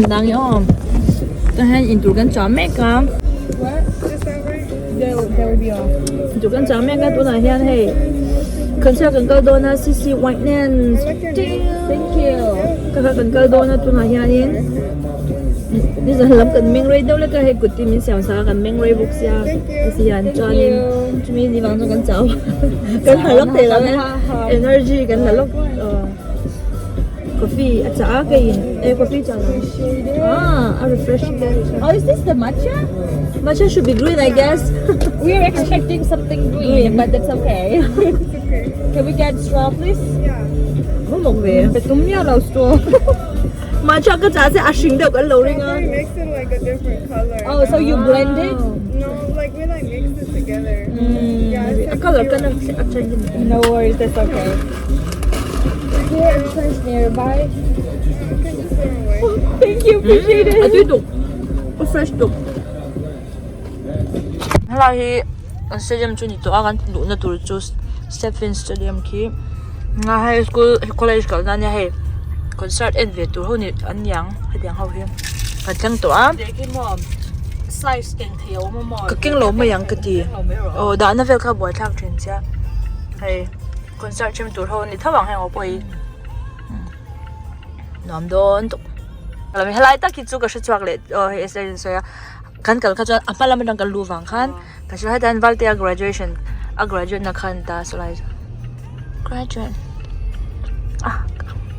Nang i aw. Tah hian intur kan chah mek a. Intur kan chah mek a tunah hian hei concert kan kal dawn a CC White Nance thank you ka kha kan kal dawn a tunah hianin nizan lam kan meng rei deuh lek a hei kut te min siam sak a kan meng rei bawk sia heti hian chuanin chumi ni vang chuan kan chau kan ha lawk thei lo e energy kan la lawk coffee a chah a keiin eh coffee chah lo ah a refresh Oh is this the matcha? Matcha should be green I guess We are expecting something green but that's okay Can we get straw please? Maw mawk ve Pe tum miah lo straw Matcha ka chah che a hring deuh kan lo ring a Oh so you blend it? A colour kan a change No worries that's okay Is there a church nearby? Thank you appreciate it A tui tuk a fresh tuk Helai hi stadium chu ni tawh a kan luhna tur chu Stephen stadium khi nga hei school college kalna ania hei concert en ve tur ho ni an niang hetiang ho hi kan thleng tawh a ka keng lo mai ang ka ti aw dahna vel kha buaithlak thin sia hei concert hrem tur ho a ni tho ang heng ho pawh hi. Nuam dawn tuk helai tak hi chu ka hre chhuak leh aw hei SL in sawi a kan kal kha chuan a hma lam atang kan luh vang khan ka hre hetiang hian Valtea graduation a graduate na khan ta saw lai graduate ah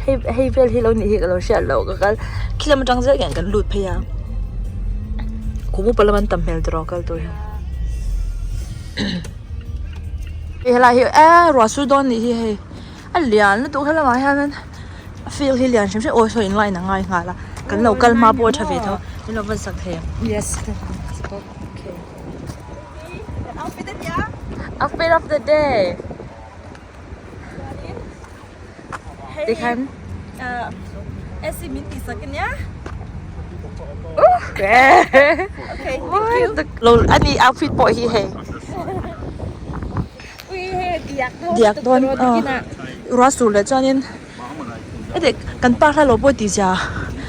hei hei vel hi lo nih hi ka lo hriat loh ka kal khi lam atang zel hian kan lut phei a kum upa lam an tam hmel tawh kal tur hian hei helai hi eee ruah sur dawn nih hi hei. A lian lutuk helamah hianin a field hi lian hrim hrim aw saw in line a ngai nghal a kan lo kal hma pawh a tha ve tho min lo van sak thei ang yes outfit of the day tikhan AC min tih sak ania okay thank you lo ani outfit pawh hi hei. Diak dawn ruah sur leh chuanin heti kan park hla lo pawh tih zia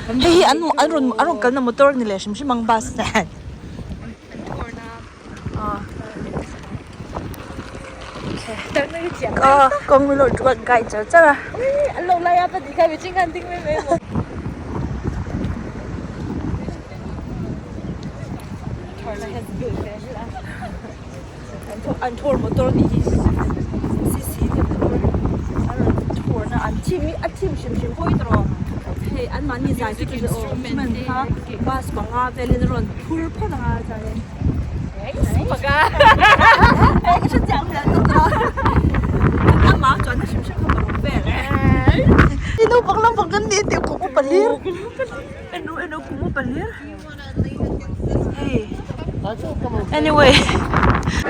hei hi an an rawn an rawn kalna motor a ni leh hrim hrim ang bus nen aw kawng min lo guide char char a. An thawr motor nih hi cc te motor a rawn thawr na an thim hi a thim hrim hrim pawh hi tawh hei an mahni zai chu chu instrument kha bus panga velin a rawn phur phawt anga chuanin panga hei ka hre chiang hmel tawp tawh a amah chuan a hrim hrim kha paruk vel naupang lampang kan ni tih kum upa hlir enu enu kum upa hlir. Anyway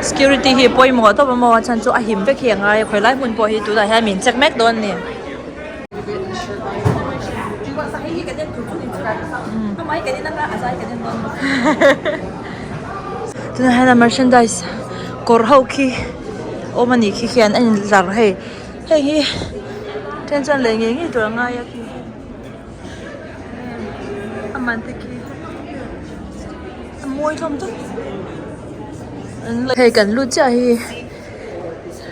security hi pawimawh tawp a maw a chhan chu a him vek hi a ngai a khawi lai hmun pawh hi tunah hian min check mek dawn a ni. Tunah hian a merchandise kawr ho khi awm a nih khi khian a inzar hei hei hi then chuan lei ngei ngei tur a ngai a khi. A man te khi a mawi hlawm tawp hei kan lut chiah hi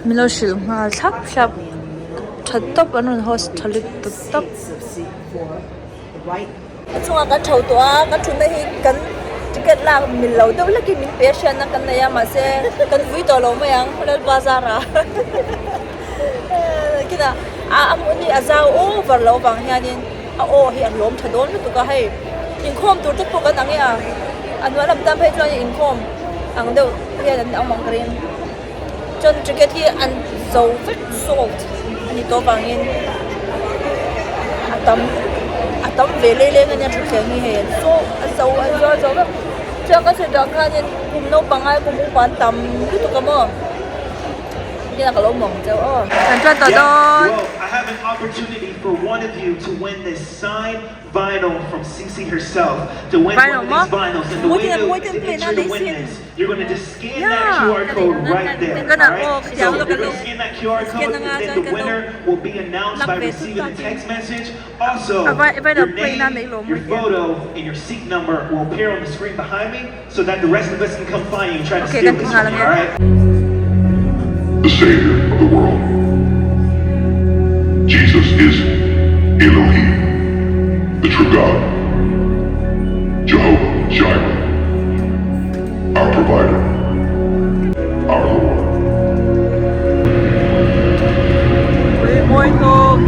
min lo hrilh nghal thlap thlap tha tawp an rawn host tha lutuk tawp. A chungah kan tho tawh a kan thutna hi kan ticket lak mil lo deuh hlekin min pe a hriatna kan nei a mahse kan vui tawh lo mai ang Lalpa zara kinah a a hmun hi a zau over loh avang hianin a aw hi a hlawm tha dawn lutuk a hei inkhawm tur te pawh kan ang e a a hnuai lam tan phei chuan inkhawm ang deuh hian an awm ang ka ring chuan ticket hi an zo vek sold a ni tawh avangin a tam a tam ve leh leng ania thutthleng hi hei an saw a zo an zuar zo vek chuan ka sawi dan khanin kum naupang ai kum upa an tam lutuk a maw. Kina ka lo mawng cheu aw. Kan chuan tawh dawn. Well, I have an opportunity for one of you to win this signed vinyl from Cece herself. To win one Vinyl of maw? these vinyls. And the way Mutin to, mutin to play na enter to nei win sin. this, you're going to just scan Yeah. that QR code right there. Ka na All aw right? khitiang So lo you're ka going lo. to scan that QR Scan code, na nga and then chuan the ka lo. winner will be announced Lak by ve thut receiving ta a chin. text message. Also, A vai vai your lo play na nei name, lo your mutin. photo, and your seat number will appear on the screen behind me so that the rest of us can come find you and try to Okay, steal kan this ti nghal from you, ange. all right? the Savior of the world. Jesus is Elohim, the true God, Jehovah Jireh, our provider, our Lord. Ui mawi tuk.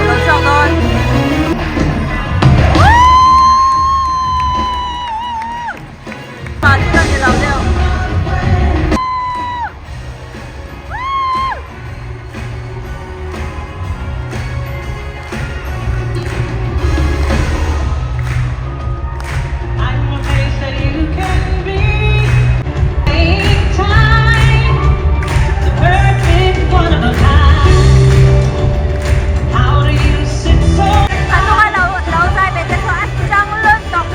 Lo chhuak dawn. Mah thil a ni lo deuh. I'm amazed that you can be same time, the perfect one of a kind. How do you sit so An hnung a lo lo zai ve te chu a chang lut tawh.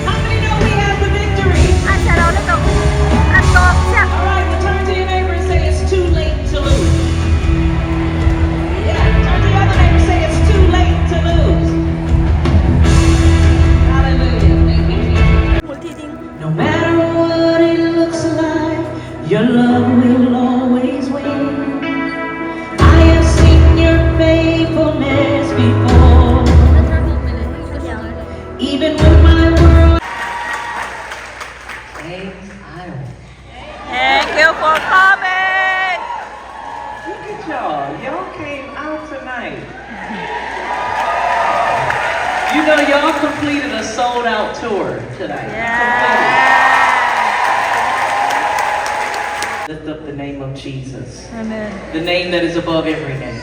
How many know we have the victory? A chhe lo lutuk. A tawp chiah. All right, well, turn to your neighbor and say it's too late to lose. Yeah, turn to your other neighbor and say it's too late to lose. Hallelujah. Thank you, Jesus. Hmul thi ding. No matter what it looks like, your love will always win. I have seen your faithfulness before. Even when my world. James, Iowa. Thank you for coming. Look at y'all. Y'all came out tonight. You know, y'all completed a sold out tour tonight. You completed. Lift up the name of Jesus, Amen. the name that is above every name,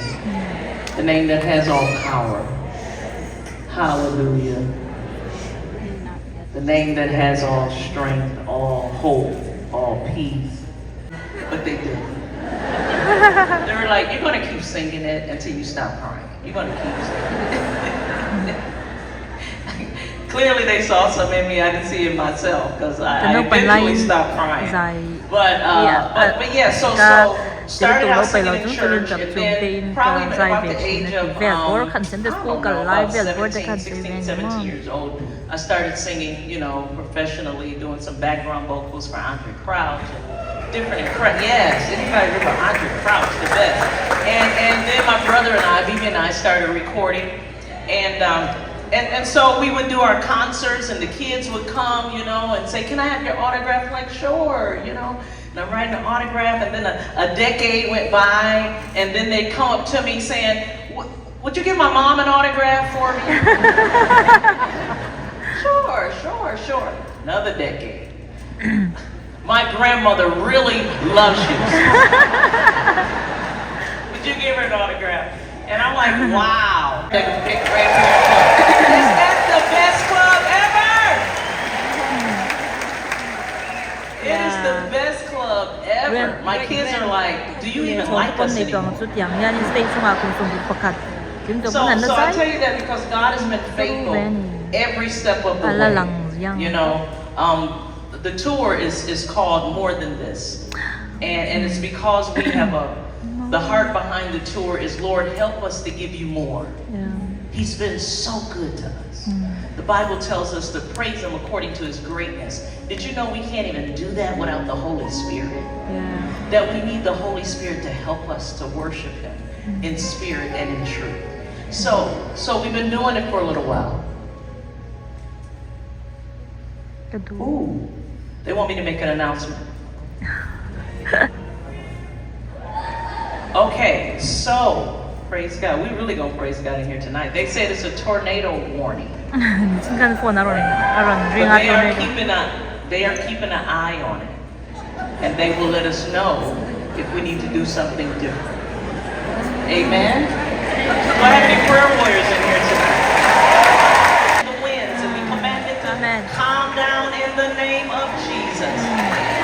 the name that has all power. Hallelujah. The name that has all strength, all hope, all peace. But they didn't. They were like, you're going to keep singing it until you stop crying. You're going to keep singing it. Clearly, they saw some in me I didn't see in myself because I Kan eventually line stopped crying. zai But, Yeah, but yeah, so, ka so started out tel lo singing in chung chuan church chap and chung te then in probably ka zai about ve the thin age a of, ti vel bawr khan Sunday I school don't kal know, lai about vel bawr te 17, khan zai 16, ve ni 17 maw. years old, I started singing, professionally, doing some background vocals for Andre Crouch and different, yes, anybody remember Andre Crouch, the best. And then my brother and I, Bibi and I, started recording, and so we would do our concerts, and the kids would come, and say, "Can I have your autograph?" Like, sure. And I'm writing an autograph, and then a decade went by, and then they come up to me saying, "Would you give my mom an autograph for me?" Sure. Another decade. My grandmother really loves you. Would you give her an autograph? And I'm like, wow. Like a big grandparent club. Is that the best club ever? It is the best club ever. My kids are like, do you even like us ni tawng anymore? chu tiang hianin stage chungah kum 21 tling So, tawng an la so I zai tell you that because God has been faithful every step of the Ala way. lang yang. The tour is called More Than This. And it's because we have the heart behind the tour is, Lord, help us to give you more. He's been so good to us. The Bible tells us to praise him according to his greatness. Did you know we can't even do that without the Holy Spirit? That we need the Holy Spirit to help us to worship him in spirit and in truth. So we've been doing it for a little while. Ka du. Ooh, they want me to make an announcement. Okay, so praise God. We really gonna praise God in here tonight. They said it's a tornado warning. Chin kan phone a rawn a rawn ring But a they are tornado. keeping an eye on it. And they will let us know if we need to do something different. Amen. Do I have any prayer warriors in here tonight? The winds, and we command it to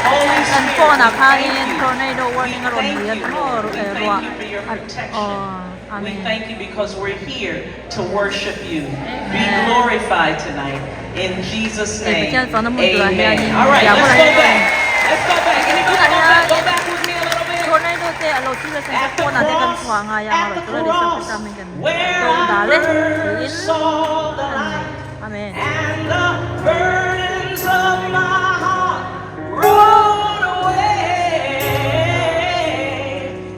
Holy Kan Spirit, phone ah we khanin thank you. tornado We warning a rawn thank ri a you, ni maw Lord. We eh thank ruah you for your a protection. aw We amen. thank you because we're here to worship you. Be glorified tonight. In Jesus' Hei name, Pathian fakna hmun turah amen. hianin All right, biak let's bulah go hian back. Let's go back. Anybody tunah go back? hian Go back with me a little bit. tornado te a lo thil a thlen At chu the phone ah te kan cross, chhuah ngai ang a at rawn the tura ni cross, sakhi tam in kan where to I dal e first tiin saw the an light amen. and the burdens of my heart rolled away.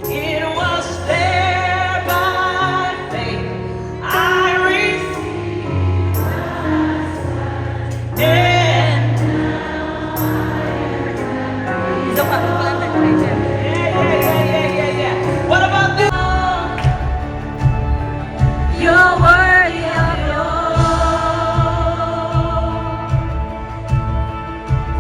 It was there by faith I received. Yeah, Mizo ah yeah, yeah, yeah, yeah, yeah. What about this? You're worthy of it all.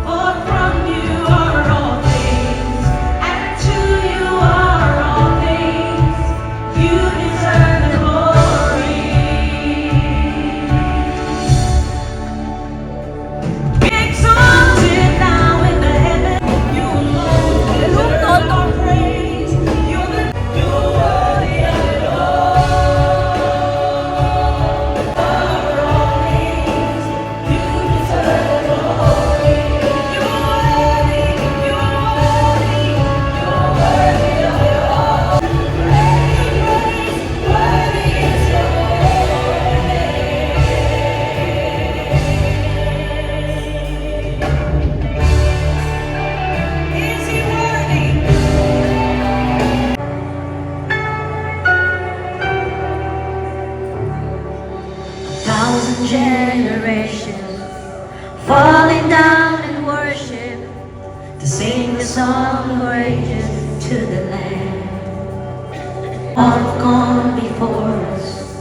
For from you are all things, and to you are all things. You deserve the glory. Be exalted now in the heavens. You alone deserve our praise. You're the you're worthy of it all. All things. You deserve the glory. You're worthy. You're worthy. You're worthy of it all. Praise, worthy is your name. Is he worthy? Thousand generations falling down in worship to sing the song of ages to the Lamb. All have gone before us,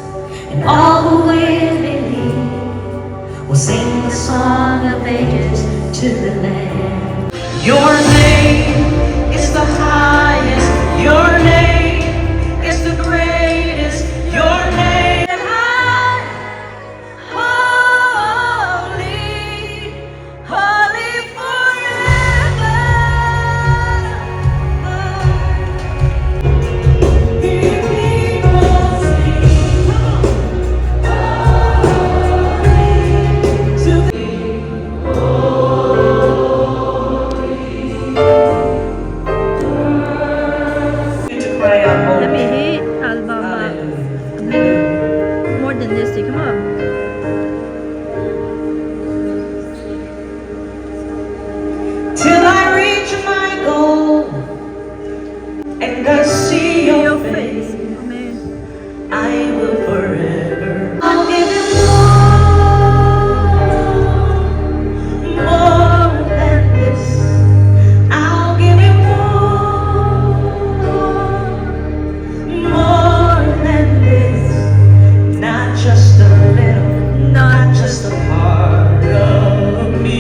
and all who will believe will sing the song of ages to the Lamb. Your name is the highest. Your name is the greatest. Your name. Holy, holy forever. People sing. To the to cry out Hemi holy. hi album ah Hallelujah. hming more than this tih kha maw. Till I reach my goal and I see your face, Amen. I will forever. I'll give you more, more than this. I'll give you more, more than this. Not just a little, not just a part of me.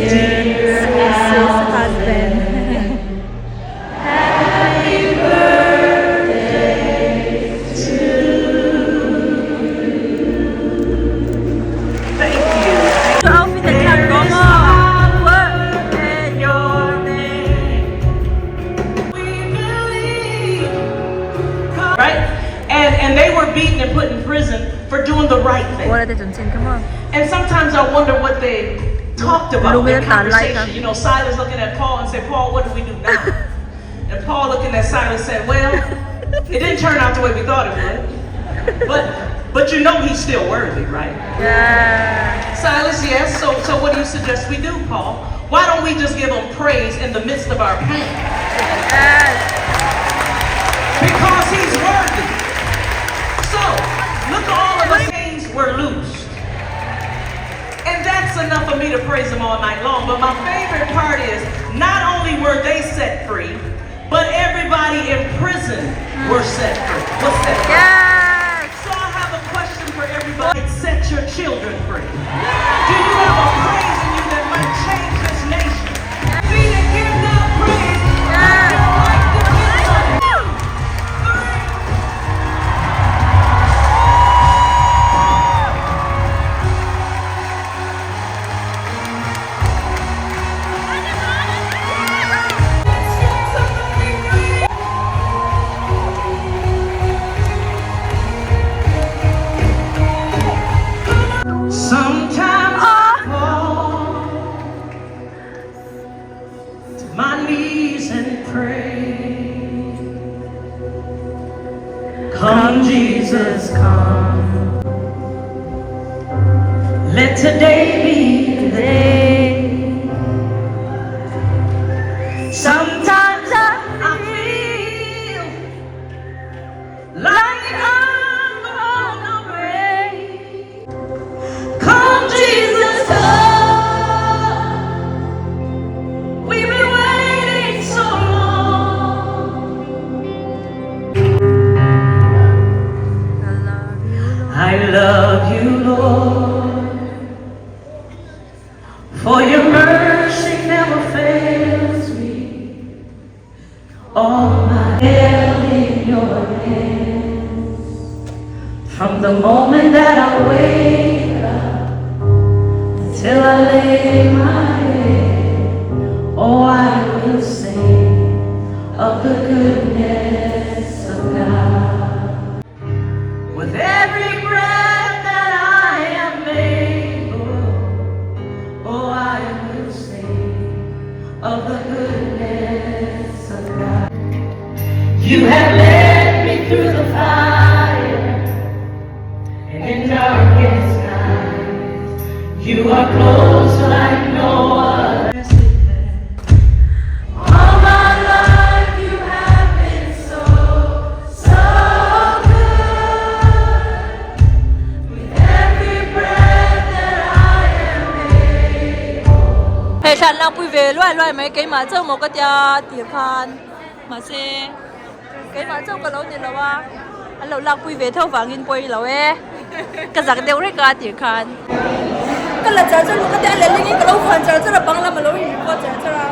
Dear Mrs. Husband. Thank you. Your outfit and There tag is Work power in your name. We believe. Right? And and they were beaten and put in prison for doing the right thing. What are the come on. And sometimes I wonder what they talked about in their Lumina tan like conversation. You know, Silas looking at Paul and said, Paul, what do we do now? And Paul looking at Silas said, Well, it didn't turn out the way we thought it would. But but you know he's still worthy, right? Yeah. Silas, yes. So so what do you suggest we do, Paul? Why don't we just give him praise in the midst of our pain? Yes. Because he's worthy. So look at all of the chains were loosed. And that's enough for me to praise him all night long. But my favorite part is not only were they set free, but everybody in prison were set free. Was set free. Yes. So I have a question for everybody. Set your children free. Do you have a praise in you that might change this nation? Be to give God praise. Yes. Your life depends on it. Come Jesus come Let today be the day Sometimes I feel Like I'm gonna break Come Jesus come We've been waiting so long I love you Lord For your mercy never fails me All my held in your hands From the moment that I wake up Till I lay my head Oh I will sing of the goodness of God With every breath that I am able Oh I will sing of the goodness of God You have led me through the fire And in darkest night You are close like no other All my life you have been so, so good With every breath that I am able Hei thlan lang pui ve luai luai mai keimah chauh maw ka tia tir khan mahse keimah chauh ka lo ni lo a an lo lak pui ve tho vangin pawi lo e ka zak deuh rek a tir khan ka la char char ka tia lehling in ka lo khuan char char a bang lam a lo in record char char a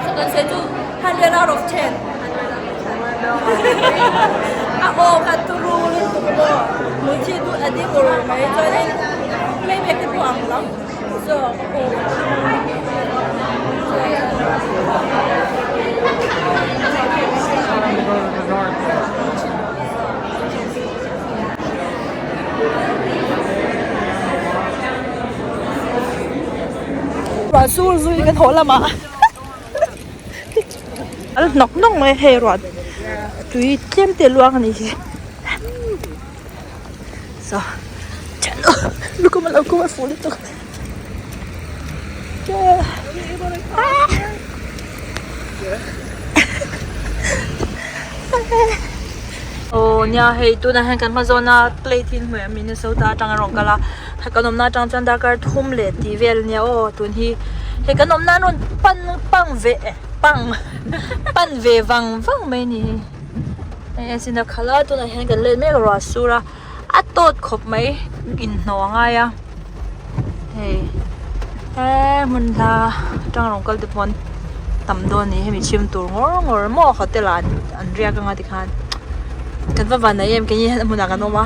so kan sawi chu 100 out of 10 a aw kha turu lutuk maw hmeichhia chu a ding ur mai chuanin playback te pawh ang lam zawk a aw Ruah sur zui kan haw lamah a la hnawk nawk mai hei ruah tui tlem te luang a nih hi saw lukhum a lo khum a fuh lutuk Aw nia hei tunah hian kan hma zawn a plate hi hmuh em Minnesota atang a rawn kal a hei kan awmna atang chuan darkar thum leh tih vel ania aw tun hi hei kan awmna an rawn pan pang ve pang pan ve vang vang mai a ni hei hei a sin a khalh a tunah hian kan let mek a ruah a sur a a tawt khawp mai inhnawh a ngai a hei he hmun hla atang rawn kal te pawh an tam dawn a ni hemi chhim tur ngawr ngawr maw hotel ah an riak anga tikhan kan va van nei em keini hian a hmunah kan awm a.